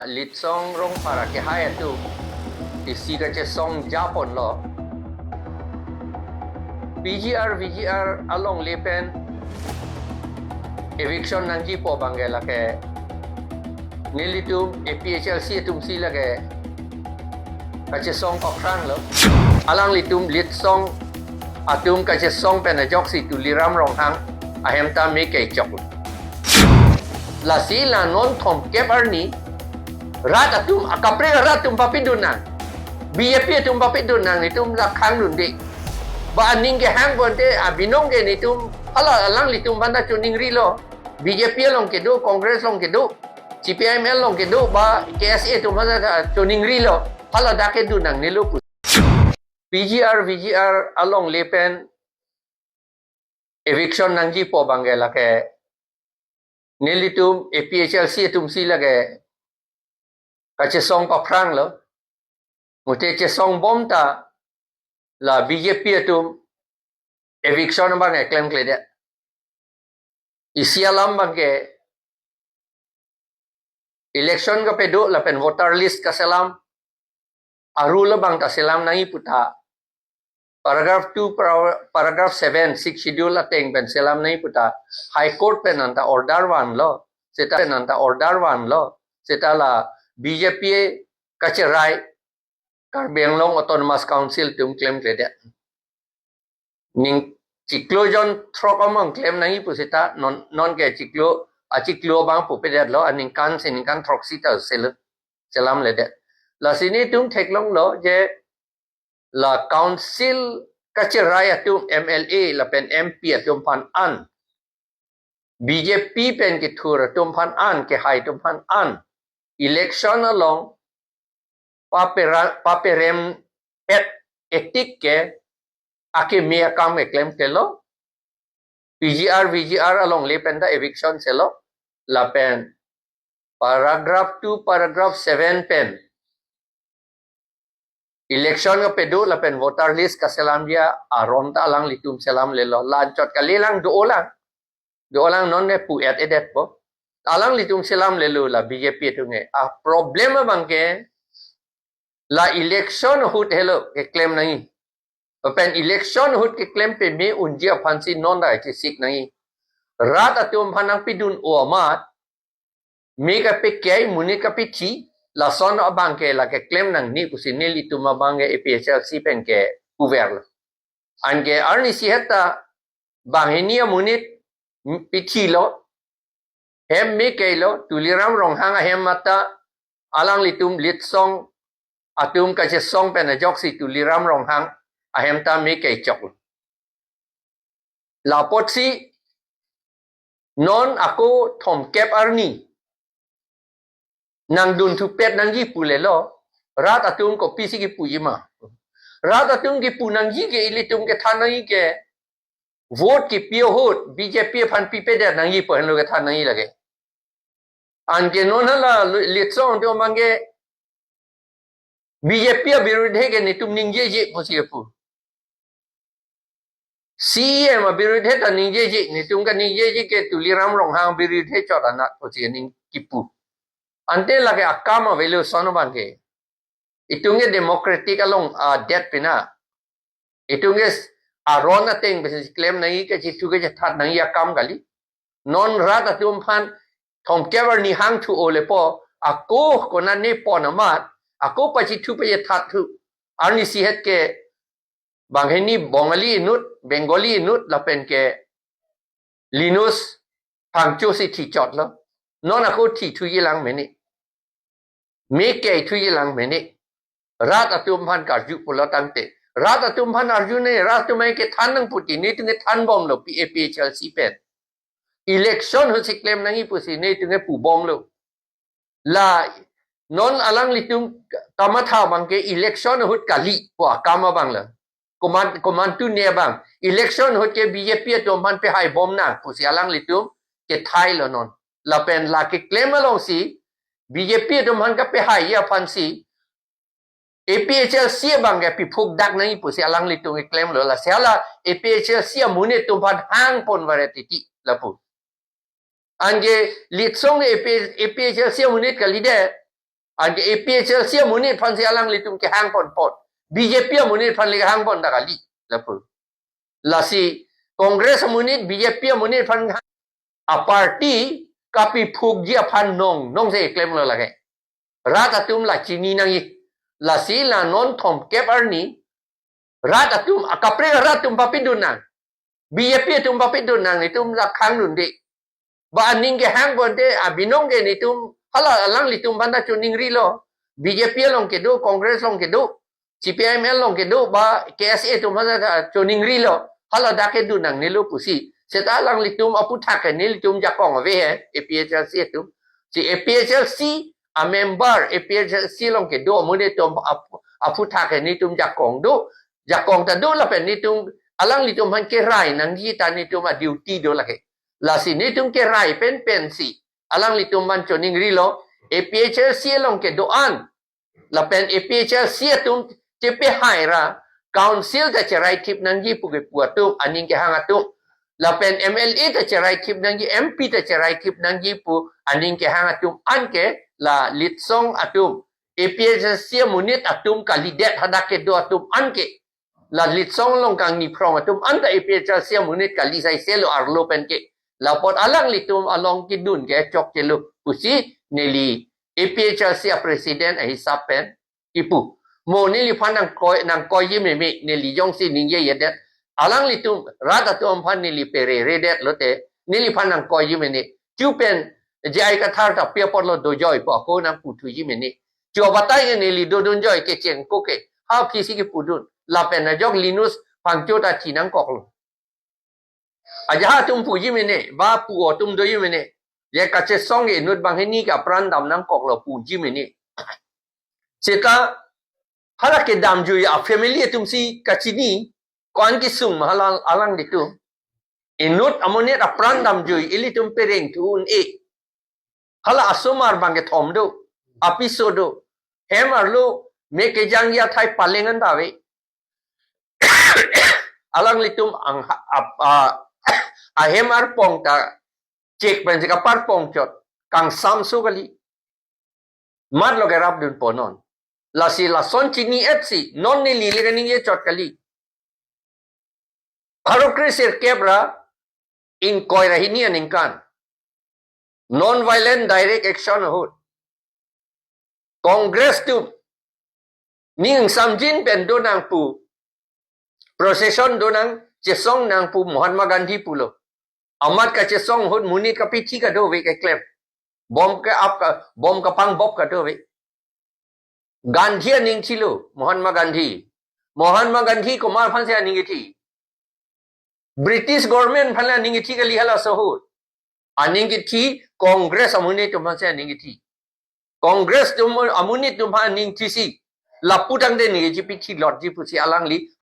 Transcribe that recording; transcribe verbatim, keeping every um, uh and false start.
Litsong Rongphar akehai atum isi kachesong japonlo. P G R, V G R alongle pen eviction nangjipo abangke lake nelitum A P H L C atum si lake kachesong aphranglo. Alanglitum Litsong atum kachesong pen ajoksi Tuliram Ronghang ahem ta me kechoklo. Lasi la non thomkep arni rat atum, akaprek arat atum papidun nang, B J P atum papidun nang, netum la khangdunde. Ba aning kehang bonte abinong ke netum hala alanglitum aphanta choningrilo. B J P along kedo, Congress along kedo, C P I M L along kedo, ba K S A atum aphanta choningrilo. Hala dak kedun nangnelo pu. P G R, V G R alongle pen eviction nangjipo abangke lake nelitum A P H L C atum si lake kachesong aphranglo. Mute chesong bom ta la B J P atum eviction abang keklemkledet. Isi alam abangke election kapado lapen voter list kaselam, a-rule abang ta selam nangji pu ta paragraph two, para-, paragraph seven, Sixth Schedule ateng pen selam nangji pu ta High Court pen anta order vanlo, seta pen anta order vanlo, seta la B J P kacherai Karbi Anglong Autonomous Council atum klemkledet. Ning chiklo jon throk amang klem nangji pu seta non, non ke chiklo, achiklo abang pupedetlo, aningkan si ningkan throksi ta sel-, selamledet. Lasi netum theklonglo je la council kacherai atum, M L A lapen M P atum aphan an, B J P pen kethur atum aphan an, kehai atum aphan an election along papera-, paperempet etik ke akeme akam keklemklelo. P G R, V G R alongle pen ta eviction selo. Lapen paragraph two, paragraph seven pen election kapado lapen voter list kaselamji aron ta alanglitum selamlelo. La anchot kalilang, do-olang. Do-olang, non ne pu-et-edetpo. Alanglitum selamlelo la B J P atum ke. A-problem abangke la election ahut helo keklem nangji. Lapen election ahut keklem pame unji aphansi non ta chesik nangji. Rat atum aphan nangpidun-o amat, me kapekei, monit kapethi, lason abangke la keklem nangne pusi nelitum abangke A P H L C pen ke puverlo. Anke arnisi het ta banghini amonit pethilo, hem me keilo, Tuliram Ronghang ahem mata alanglitum Litsong atum kachesong pen ajoksi Tuliram Ronghang ahem ta me kechoklo. Lapotsi non ako thomkep arni nangdunthupet nangji pulelo, rat atum kopisi kipuji ma? Rat atum kipu nangji ke ilitum kethan nangji ke vote kipi ahut B J P aphan pipedet nangji pu henlo kethan nangji lake. Anke non hala Litsong atum abangke B J P abirudhe ke netum ningjeje pusi kepu. C E M abirudhe ta ningjeje, netum kaningjeje ke Tuliram Ronghang abirudhe chot anat pusi ning kipu. Ante lake akam avelo lason abangke. Itum ke democratic along adet pina. Itum ke aron ateng pensi klem nangji, kachethu kachethat nangji akam kali. Non rat atum aphan thomkep arni hangthu-o lepo, ako konane pon amat, ako pachethu pachethat thu. Arnisi het ke banghini Bongali inut, Bengali inut lapen ke Linus Phangcho si thichotlo. Non ako thithuji lang mene. Me keithuji lang mene. Rat atum aphan karju pulo tangte, rat atum aphan arju ne, rat atum ai kethan nangputi, netum kethan bomlo, P A P H L C pen. Election ahut si klem nangji pusi netum kepubomlo. La non alanglitum kamatha abangke election ahut kali pu akam abang la. Koman, komantu ne abang. Election ahut ke B J P atum aphan pehai bom nang pusi alanglitum kethailo non. Lapen la keklem alongsi B J P atum aphan kapehaiji aphansi A P H L C abangke piphuk dak nangji pusi alanglitum keklemlo. Lasi hala A P H L C amonit atum aphan hang pon varet titi lapu. Anke Litsong A P, A P H L C amonit kalidet. Anke A P H L C amonit aphansi alanglitum kehang ponpon. B J P amonit aphan le kehang pon ta kali. Lapu. Lasi Congress amonit, B J P amonit aphan a-party kapiphukji aphan nong, nongsi klemlo lake. Rat atum la chini nangji. Lasi la non thomkep arni rat atum, akaprek rat atum papidun nang. B J P atum papidun nang, netum la khangdunde. Ba aning kehang ponte, abinong ke netum, hala alanglitum aphan ta choningrilo. B J P along kedo, Congress along kedo, C P I M L along kedo, ba K S A atum aphan ta choningrilo. Hala dak kedun nangnelo pusi. Seta alanglitum aphuthak ke nelitum jakong ave he, A P H L C atum. Si A P H L C a-member, A P H L C along kedo amonit atum aphu-, aphuthak ke netum jakong do. Jakong ta do lapen netum alanglitum aphan kerai nangji ta netum a-duty do lake. Lasi netum kerai pen pensi alanglitum aphan choningrilo, A P H L C along kedo-an. Lapen A P H L C atum chepehai ra, council ta cheraithip nangji pu kepu atum, aning kehang atum. Lapen M L A ta cheraithip nangji, M P ta cheraithip nangji pu aning kehang atum anke la litsong atum. A P H L C amonit atum kalidet hadak kedo atum anke. La litsong along kangni phrong atum anta A P H L C amonit kali sai selo arlo penke. Lapot alanglitum along kedun ke chokchelo pusi neli A P H L C a-president ahisap pen kipu. Mo neliphan nangkoi, nangkoiji meme, neli jongsi ningjejedet. Alanglitum rat atum aphan neli pereredet lote, neliphan nangkoiji mene. Chu pen J I Kathar ta pi apotlo dojoi pu ako nangputhuji mene. Chu abatai ke neli dodunjoi kecheng ko ke. Ha aphi si kipudun. Lapen ajok Linus Phangcho ta thi nangkoklo. Ajahak atum puji mene, ba pu atum doji mene. Je kachesong ke inut banghini ke apran dam nangkoklo puji mene. Seta hala kedamjui a-family atumsi kachini, ko-an kesung ma hala alanglitum. Inut amonit apran damjui ilitum pereng thu un-e. Hala asomar bang kethom do, apiso do. Hem arlo me kejangji athai paleng anta ave. Alanglitum ang ha-, ap-, a, ahem arpong ta chek pensi kaparpong chot. Kangsamso kali. Matlo kerapdun ponon. Lasi lason chini-etsi, non neli le kaningje chot kali. Pharo kre sirkep ra ingkoi ra hini aningkan. Non-violent direct action ahut. Congress atum ning samjin pen do nang pu. Procession do nang, chesong nang pu Mahatma Gandhi pulo. Amat kachesong ahut monit kapithi kadove keklem. Bom ke ap ka, bom kapang bop kadove. Gandhi aning thilo, Mahatma Gandhi. Mahatma Gandhi komat aphansi aning kethi? British government aphan aning kethi kali halaso ahut. Aning kethi Congress amonit atum aphansi aning kethi. Congress atum amonit atum aphan aning thisi. Lapu tangte aning kethi pithi lotji pusi alangli